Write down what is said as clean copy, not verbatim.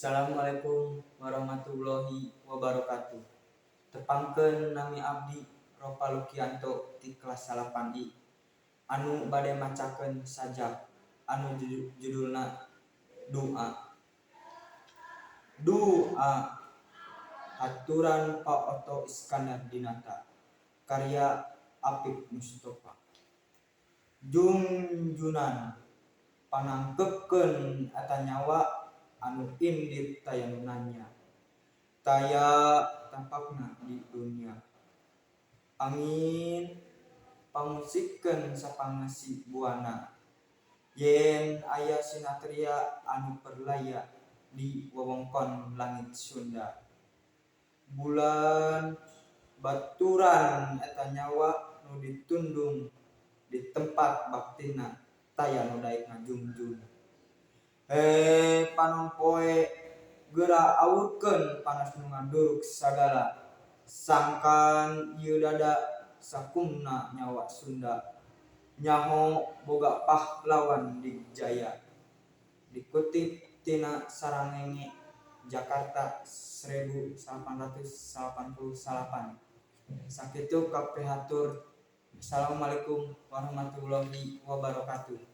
Assalamualaikum warahmatullahi wabarakatuh. Tepangkeun, nami abdi Ropa Lukianto ti kelas 8I anu bade macakeun sajak anu judulna Dua. Dua haturan Pak Otto Iskandar Dinata, karya Apip Mustofa. Junjunan panangkeupkeun eta nyawa anu indit taya nu nanya, taya tapakna di dunya. Angin pamusikeun sapangeusi buana yen aya sinatria anu perlaya di wewengkon langit Sunda. Bulan baturan eta nyawa nu ditundung di tempat baktina taya nu daek ngajungjung. He panon poe, geura awurkeun panas nu ngaduruk sagala sangkan ieu dada sakumna nyawa Sunda nyaho boga pahlawan digjaya. Dikutip tina Sarangenge, Jakarta 1889. Sakitu kapihatur. Assalamualaikum warahmatullahi wabarakatuh.